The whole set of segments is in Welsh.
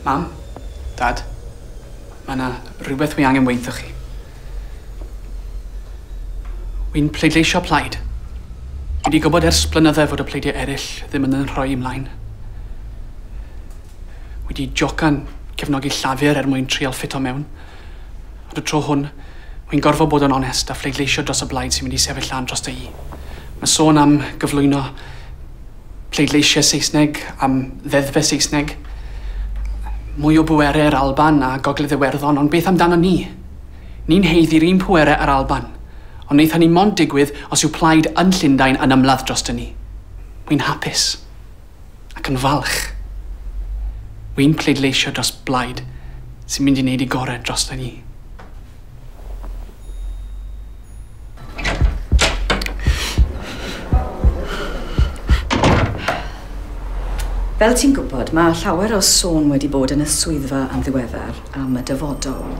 Mam, Dad, mae yna rhywbeth wi angen weithio chi. Wi'n pleidleisio Plaid. Dwi wedi gwybod ers blynydde fod y pleidiau eraill ddim yn rhoi ymlaen. Wedi jocan cefnogi Llafur er mwyn trial ffito mewn. Ond y tro hwn, wi'n gorfod bod yn onest a phleidleisio dros y blaid sy'n mynd i sefyll lan dros i. Mae sôn am gyflwyno pleidleisiau Saesneg, am ddeddfau Saesneg, mwy o bwerau yr Alban a Gogledd Iwerddon, ond beth amdano ni? Ni'n haeddu'r un pwerau yr Alban, ond wneith hynny mond digwydd os yw Plaid yn Llundain yn ymladd dros ni. Wi'n hapus ac yn falch. Wi'n pleidleisio dros Blaid sy'n mynd i wneud ei gorau dros ni. Fel ti'n gwybod, mae llawer o sôn wedi bod yn y swyddfa yn ddiweddar am y dyfodol.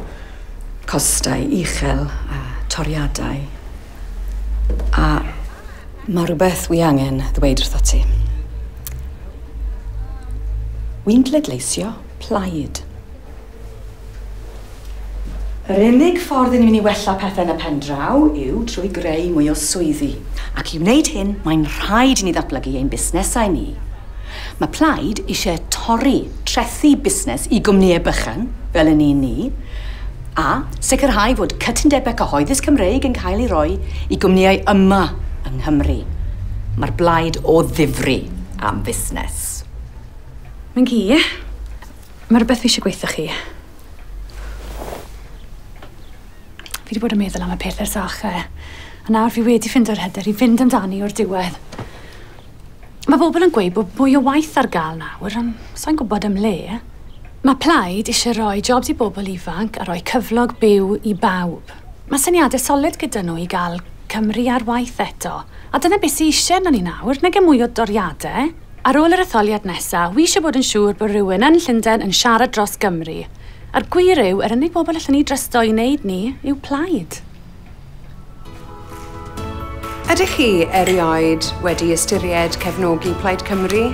Costau uchel a toriadau. A mae rhywbeth wi angen ddweud wrtho ti. Wi'n pleidleisio Plaid. Yr unig ffordd i ni'n mynd i wella pethau yn y pen draw yw trwy greu mwy o swyddi. Ac i wneud hyn, mae'n rhaid i ni ddatblygu ein busnesau ni. Mae Plaid eisiau torri trethu busnes i gwmnïau bychan, fel yn un ni, a sicrhau fod cytundebau cyhoeddus Cymreig yn cael ei roi i gwmnïau yma yng Nghymru. Mae'r Blaid o ddifri am fusnes. Mingi, mae rhywbeth fi eisiau gweithio chi. Fi wedi bod yn meddwl am y peth ers achau, a nawr fi wedi ffindo'r hyder i fynd amdani o'r diwedd. Mae bobl yn gweud bod mwy o waith ar gael nawr, ond sa'n gwybod am le. Mae Plaid eisiau rhoi jobs i bobl ifanc a rhoi cyflog byw i bawb. Mae syniadau solid gyda nhw i gael Cymru ar waith eto. A dyna beth sydd eisiau arnon ni nawr, nag mwy o doriadau. Ar ôl yr etholiad nesaf, wi eisiau bod yn siŵr bod rhywun yn Llundain yn siarad dros Gymru. A'r gwir yw, yr unig bobl allan ni drysto i wneud ni yw Plaid. Ydych chi erioed wedi ystyried cefnogi Plaid Cymru?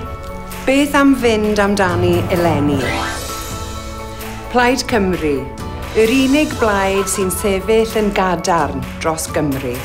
Beth am fynd amdani eleni? Plaid Cymru, yr unig blaid sy'n sefyll yn gadarn dros Gymru.